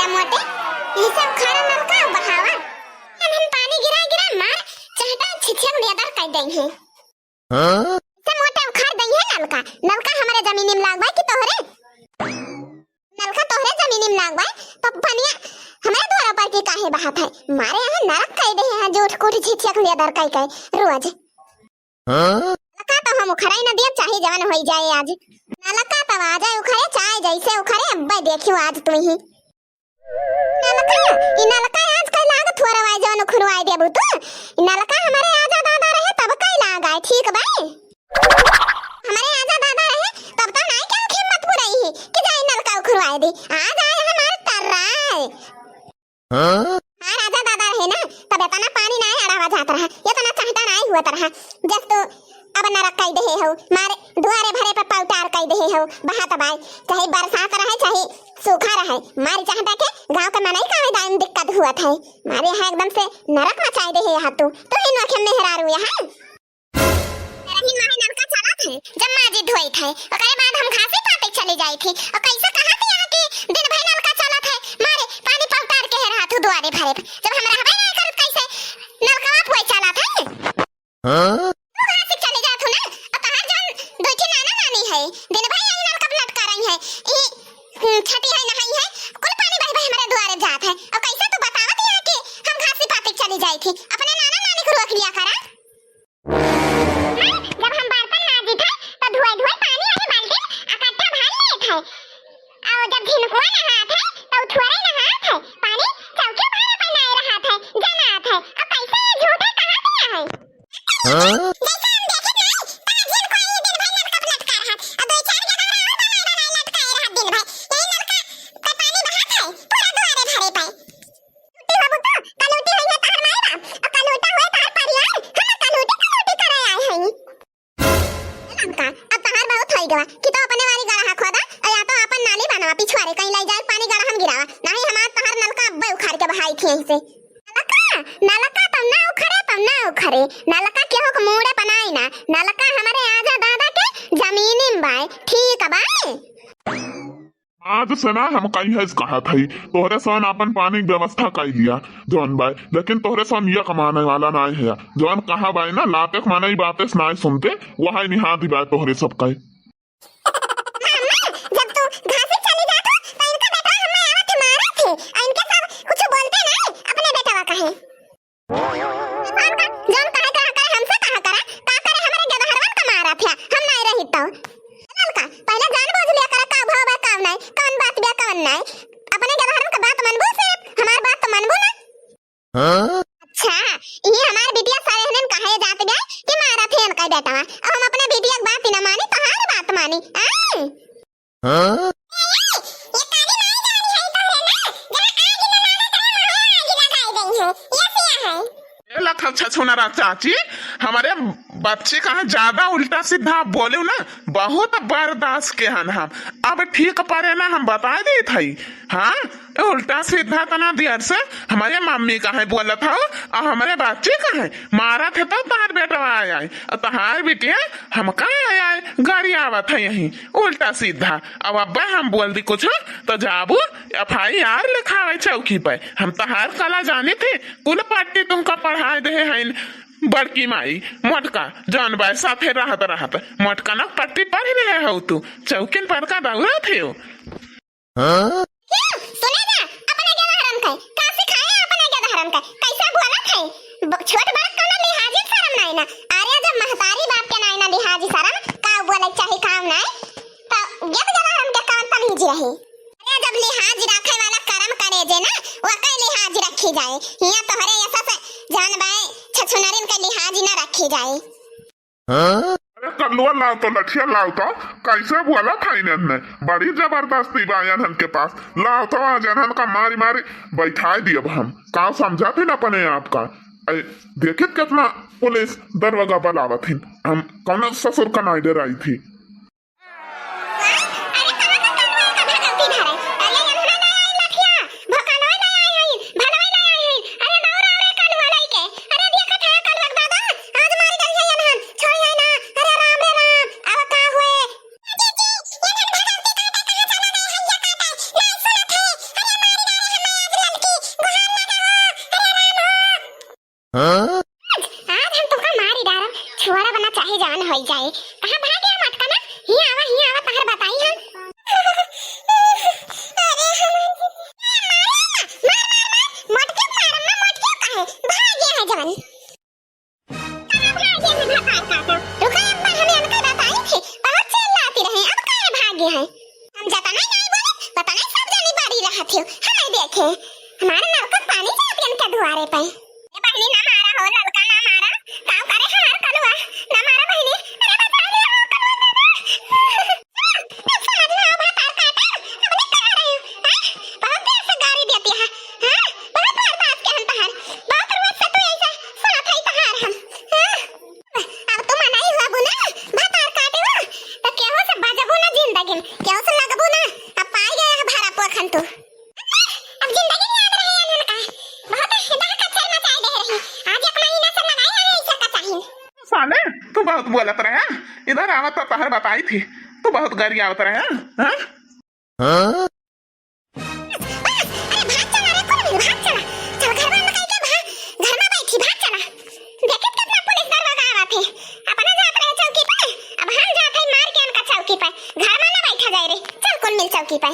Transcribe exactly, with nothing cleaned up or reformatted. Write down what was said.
मोटे, ई सब उखाड़ा नलका बहावा। हम, हम पानी गिरा गिरा मार, चहटा छिछियक नियदर कइ देइहैं। हाँ? सब मोटे उखाड़ देइहैं नलका। नलका हमरे जमीनी में लागबा कि तोहरे? नलका तोहरे जमीनी में लागबा, तो पनिया हमरे द्वारा पर की काहे बहात है? मारे यहाँ नरक कइ देहे हैं, झूठ कूठ छिछियक नियदर कइ कइ रोज। हाँ? नलका तो हम उखड़े न दियब, चाहे जवन होई जाए आज। नलका तब आ जाए उखड़े, चाहे जैसे उखड़े, अब्बे देखियो आज तू ही। नलका, ई नलका आज कइ लाग थोरवाए जवन उखड़वाए देबू तू। ई नलका हमरे आजा दादा रहे तब कइ लाग आए, ठीक बा? हमरे आजा दादा रहे तब तो नाई केहू के हिम्मत पुरई ही कि जाई नलका उखड़वाए दी। आज आए हमार टर्राए। हाँ? हाँ, राजा दादा रहे ना, तब एतना पानी नाय अड़ावा जात रहा, एतना चहटा नाय हुअत रहा। जस तू अब नरक कइ देहे हो, मारे दुआरे भरे पे पौटार कइ देहे हो, बहात बाय, चाहे बरसात रहे, चाहे सूखा रहे, मारी चहटा के गाँव के मनई का दायम दिक्कत हुअत है। मारे यहाँ एकदम से नरक मचाए देहे यहाँ तू, तू ही नोखे मेहरारू यहाँ। रही माही नलका चलत है, जब माजी धोइत है, ओकरे बाद हम घासी पाते चली जाइत ही। और कैसे कहत यहाँ कि दिन भर नलका चलत है, मारे पानी पौटार के है रहा तू दुआरे भरे पे। जब हम रहबे नहीं करत, कैसे नलका पुए चलत है? हाँ? तू घासी चली जात हो ना, और तहार जौन दो ठे नाना नानी है, दिन भर यही नलका पे लटका रही है। ई, हम्म, छठी है, नहाई है, कुल पानी बही बही हमरे दुआरे जात है। और कैसे तू बतावत यहाँ कि हम घासी पाते चली जाइत ही, अपने नाना नानी को रोक लिया करा। जब हम बर्तन माजित है, तो धोए धोए पानी वही बाल्टी में इकट्ठा भर लेत है। और जब झिनकुआ नहात है, तो थोड़े नहात है, पानी चौकी भरे पे नहीं रहत है, जमात है। अब कैसे ये झूठे कहा दिया है? हाँ? जैसे हम देखत नहीं, तो झिनकुआ ये दिन भर नलका पे लटका रहत, और दो चार जगह और बनाए बनाए लटकाए रहत दिन भर। यही नलका का पानी बहात है, पूरा दुआरे भरे पे। कलूटी होबू तो, कलूटी होइहे तहार माई बाप, और कलूटा होए तहार परिवार, हम कलूटी, कलूटी करे आए हई। लंका, अब तहार बहुत होई गवा, कि तो अपने वाली गड़हा खोदा, और या तो अपन नाली बनवा, पिछुआरे कहीं लाई जाए, पानी गड़हा में गिरावा, नहीं हमार तहार नलका अब्बे उखाड़ के बहाई थी यहीं से। नलका, नलका तब ना उखड़े, तब ना उखड़े, नलका केहू के मूड़े पनाई ना, नलका हमरे आजा दादा के जमीनी में बाय, ठीक बाय। आज से ना हम कहीं है कहत हई, तोहरे सन आपन पानी के व्यवस्था कई लिया, जौन बाय, लेकिन तोहरे सन यक माने वाला नाय है, जौन कहा बाय ना, लाते के माने ई बाते से नाय सुनते, वही निहादी बाय तोहरे सब कहे। अम्मा, जब तू घासी चली जात हो, तो इनका बेटा हमें आवत है, मारत है, और इनके सब कुछ बोलते नहीं, अपने बेटवा कहे। जौन कहा करा, कहा करा, हमसे कहा करा, का करे हमरे गदहरवन का मारत है, हम नहीं रही तो। ललका, पहले जान बूझ लिया करा, का भाव बा, का नहीं, कौन बात बा, कौन नहीं। अपने गदहरवन का बात मनबू से, हमार बात तो मनबू ना। हाँ? अच्छा, ये हमार बिटिया सारे हनन कहे जात गए कि मारत है इनका बेटवा। अब हम अपने बिटिया की बात ही ना मानी, तोहार बात मानी, आय? हाँ? ए, ए, ये काली माई जानी है तोहरे ना, जहाँ आग न लागे तहाँ वहाँ आग लगाई गई है, ये सिया है। ए लखन छछुनरा चाची, हमरे बच्ची का ज्यादा उल्टा सीधा बोले ना, बहुत बर्दाश्त के हन हम। अब ठीक परे ना हम बताइ देत हई। हाँ, ए उल्टा सीधा तना देर से हमरे मम्मी का है बोलत हौ, और हमरे बच्ची का है मारत है, तब तहार बेटवा आय आय, और तहार बिटिया हमका आय आय गरियावत है यहीं। उल्टा सीधा। अब अब्बे हम बोल दी कुछ, तो जाबू एफ आई आर लिखावे चौकी पे। हम तहार कला जानी थी, कुल पट्टी तुमका पढ़ाए देहे हईन। बड़की माई, मोटका, जौन बाय साथे रहत रहत, मोटका ना पट्टी पढ़ रहे हो तू, चौकिन पर का दौड़त हो। हाँ? क्यों? सुने जा, अपने गदहरन के, का सिखाए अपने गदहरन के, कैसे बोलत है? ब-, छोट बड़ कौनो लिहाजी शरम नाई ना। अरे जब महतारी बाप के नाई ना लिहाजी शरम, का बोले चाही काम नाई, तो ये तो गदहरन के कौन तमीज रही? अरे जब लिहाज रखे वाला कर्म करे जे ना, वकै लिहाज रखी जाए। हियां तोहरे ऐसा से जान बाय, छछुनरिन के लिहाज ना रखी जाए। अरे कल्लुआ लाव तो, लठिया लाव तो, कैसे बोला था इन्हन ने? बड़ी जबरदस्ती बा इन्हन के पास। लाव तो आज इन्हन का मारी मारी बैठाए दियब हम। का समझा थे ना अपने आप का? ऐ, देखित कितना पुलिस दरोगा बुलावत हिन। हम कौन ससुर का नाई डराई थी। अरे कहाँ का कलुआ का भगवती धरे? अरे यहाँ ना आए लठिया, भकलवा ना आए हैं, भलवा ना आए हैं। अरे दौड़ आ रे कलुआ लइके। अरे देखत है कलुआ के दादा, आज मारी डरिया ये नहन, छोड़ी है ना। अरे राम रे राम, अब का हुए? जीजी, ये नहन भगवती काटे कहाँ चला गए हैं, ये काटे? नहीं सुनत है। अरे मारी डाले आज, आज हम तुमका मारी डारब, छोड़ा बना चाहे जान होई जाए। कहाँ भागे हम अटका ना? ही आवा, ही आवा, तहर बताई हम। अरे हम, ए, मार, मार, मार, मोटके मारब ना, मोटके काहे? भागे है जवन। कहाँ भागे है भतार काटा? रुका अब्बा, हम इनका बताई थी, बहुत चिल्लाती रहे, अब काहे भागे है? हम जतना नहीं बोले, पता नहीं सब जनी बड़ी रहत हो, हम नहीं देखे। हमारे नलका पानी जात इनके दुआरे पे। ए बहिनी, ना मारा हो, ललका ना मारा। काव करे हमार कलुआ? ना मारा बहिनी। अरे बचा लिया हो, कलुआ दादा। ए, समझ में आओ, भतार काटा। अपने कहाँ रहे हो? हैं? बहुत देर से गारी देती है। हैं? बहुत बार बात के हम तहार। बहुत रोज से तू ऐसे सुनत है तहार हम। हैं? अब तू मनाई हुआ बुना, भतार काटे हो, तो केहू से बजबू ना जिंदगी में, केहू से लगबू ना। अब पाई गया है भारा पोखन तू। अब जिंदगी में याद रहे अनहन का। बहुत दहकत मचाए दे रही। आज एक महीना से लगाई है ऐसा का चाहिए। साले, तू बहुत बोलत रहे, इधर आवत तो तहर बताई थी, तू बहुत गरियावत रहे, हाँ? बस, अरे भाग चला रे, कौन मिल, भाग चला। चल घर बंद करके भाग, घर में बैठी, भाग चला। देखत कितना पुलिस दरोगा आवत है, अपना जात रहे चौकी पे, अब हम जात है मार के उनका चौकी पे, घर में ना बैठा जाए रे, चल कौन मिल चौकी पे।